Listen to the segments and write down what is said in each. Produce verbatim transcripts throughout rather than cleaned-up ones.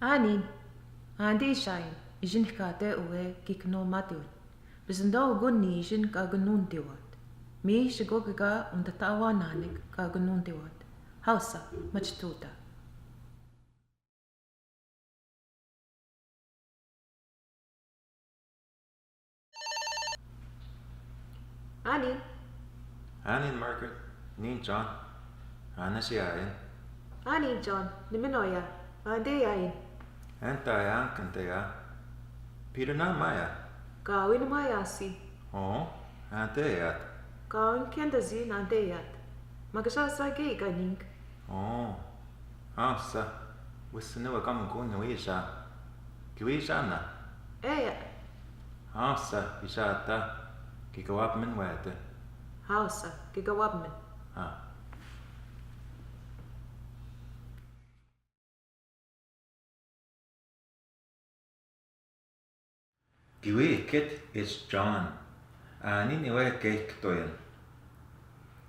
Anin, ande isha in, ijen kate uwe kikno matiwen. Bisndo ugun ni ijen ka gunun tiwat. Mi shego kika un tatawa nanek ka gunun tiwat. Hausa, machtuta. Anin. Anin, Margaret. Nin John. Ane si ain? Anin John, nimino ea? Ande ain? Enta eang kente ea. Peter na maia. Kawin maia si. O, ante eat. Kawin kente zin ante eat. Makasha sa ke ika ning. O. Hausa. Wis ne wa kam ko ne wi sa. Ki wi sa na. Ea. Hausa, isha ta. Ki kawap men wete. Hausa, ki kawap men. Ha. Ki wi ikit is John. Anin iwe ke iktoin.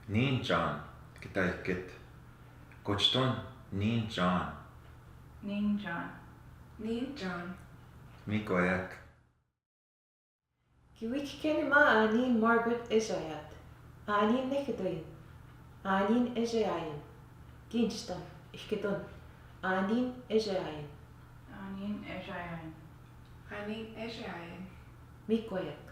Nin John, kita ikit. Kochton, nin John. Nin John. Nin John. Mi koyak. Ki wi kikeni ma anin Margaret ejaeat. Anin iktoin. Anin ejaein. Kinchtan, ikton. Anin ejaein. Anin ejaein. Anin ejaein. Mi koyak.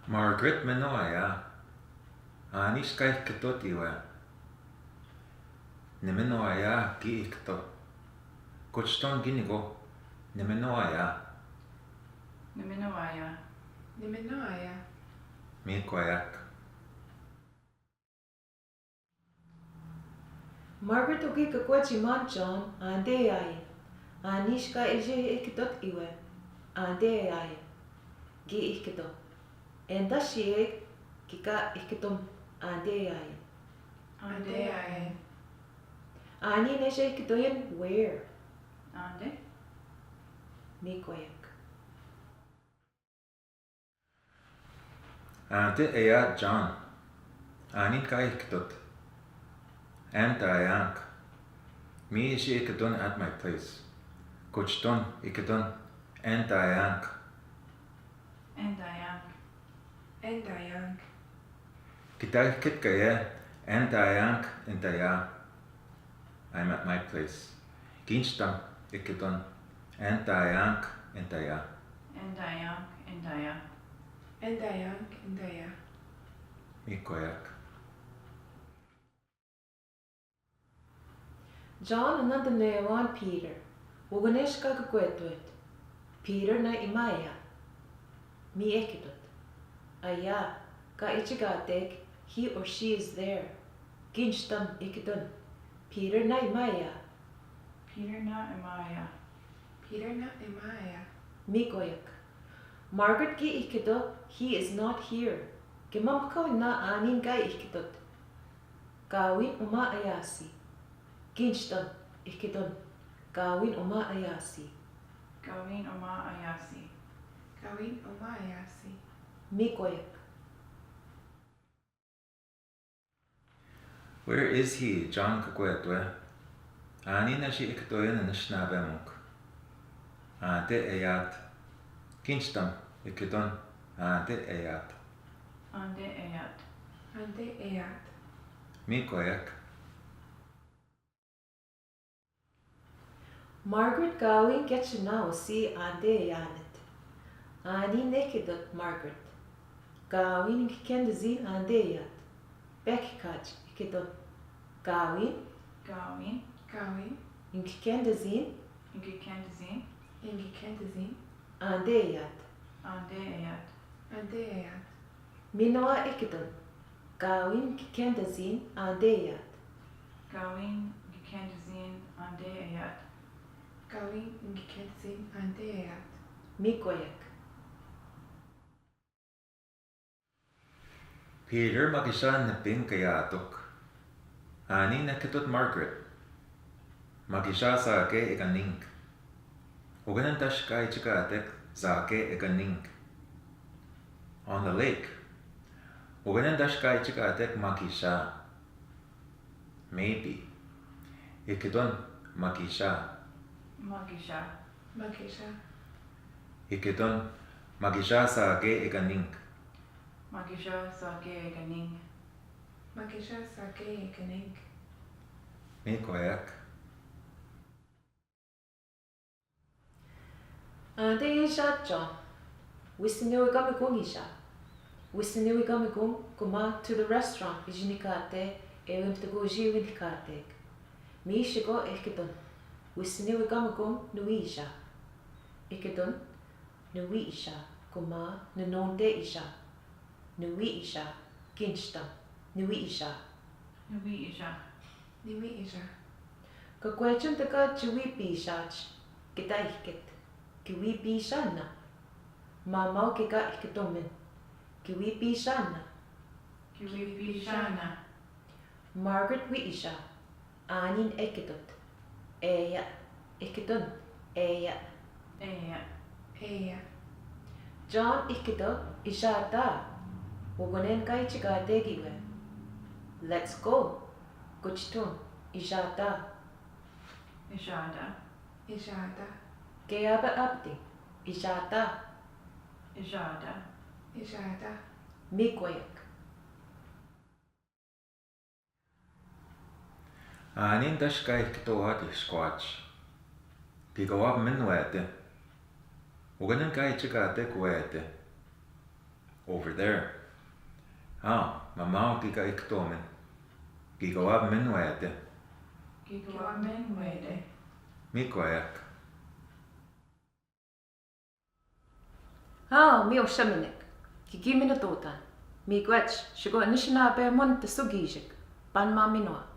Margaret mino ea. Anis ka iktot iwe. Nimino ea ki ikto. Kochton ginigo. Nimino ea. Nimino ea. Nimino ea. Mi koyak. Margaret ugi kukwe jiman John ande ain. Anis ka ije iktot iwe. Ande ain. Gi ikto. Enda shie kika iktom ande ain. Ande ain. Anin ije iktoin where. Ande. Mi koyak. Ante eat John. Anin ka iktot. Enta eang. Mi isi ikton at my place. Kochton ikton. Enta eang. Enta eang. Enta eang. Kita ikit kaia, enta eang, enta ea. I'm at my place. Kinchtan ikton. Enta eang, enta ea. Enta eang, enta ea. Enta eang, enta ea. Mi koyak. John nantene wan Peter. Wogonesh ka kukwe tuet. Peter na imaia. Mi iktot. Aia, ka ichikatek, he or she is there. Kinchtan ikton. Peter na imaia. Peter na imaia. Peter na imaia. Mi koyak. Margaret ki ikto, he is not here. Kemam kau na anin ka iktot. Kawin uma ayasi. Kinchtan ikton. Kawin uma ayasi. Kawin uma ayasi. Kawin uma ayasi. Mi koyak. Where is he? John kukwe tue. Anin na shi iktoin na shnabemuk. Ante eat. Kinchtan ikton. Ante eat. Ante eat. Ante eat. Mi koyak. Margaret kawin kechenao si ante eanet. Anin iktot Margaret. Kawin kikendezin ante eat. Pek kaj iktot. Kawin. Kawin. Kawin. Kikendezin. Kikendezin. Kikendezin. Ante eat. Ante eat. Ante eat. Mi noa ikton. Kawin kikendezin ante eat. Kawin kikendezin ante eat. Kawin kikendezin ante eat. Mi koyak. Peter makisha ne ping kaya tok. Anin iktot Margaret. Makisha sa ke ika ning. Uganan dash kai chikatek zake ekaning. On the lake. Uganan dash kai chikatek makisha. Maybe. Ikedon, makisha. Makisha. Makisha. Ikedon, makisha sake ekaning. Makisha sake ekaning. Makisha sake ekaning. Mikueyok. Ante isha John. Wisen ewe kamikong isha. Wisen ewe kamikong, koma to the restaurant, ijinikate, ewe mtako ji ewe nikate. Mi shiko Ikedon. Wisen ewe kamikong, nuwi isha. Ikedon, nuwi isha, koma, nononte isha. Nuwi isha, kinjtang. Nuwi isha. Nuwi isha. Nuwi isha. Kekwejon teka jiwi pisha, keta iket. Kiwi pisha na. Mamau keka iketomen. Kiwi pisha na. Kiwi pisha na. Margaret wi isha. Anin ekedot. Eya. Ikedon. Eya. Eya. Eya. John ikedo, ishata. Wogonen kai chikate kiwe. Let's go. Kojtun. Ishata. Ishata. Ishata. Keaba apti. Ishata. Ishata. Ishata. Mikueyok. Anin tash kai ketoa ti squatch. Kikoab men wete. Wogonen kai chikate kwete. Over there. Ao, mamau kika iketomen. Kikoab men wete. Kikoab men wete. Mikueyok. Ao, mi oshamenek. Kiki mi netotan. Mikuech, shiko nishinape mon te sugijek. Pan ma minoa.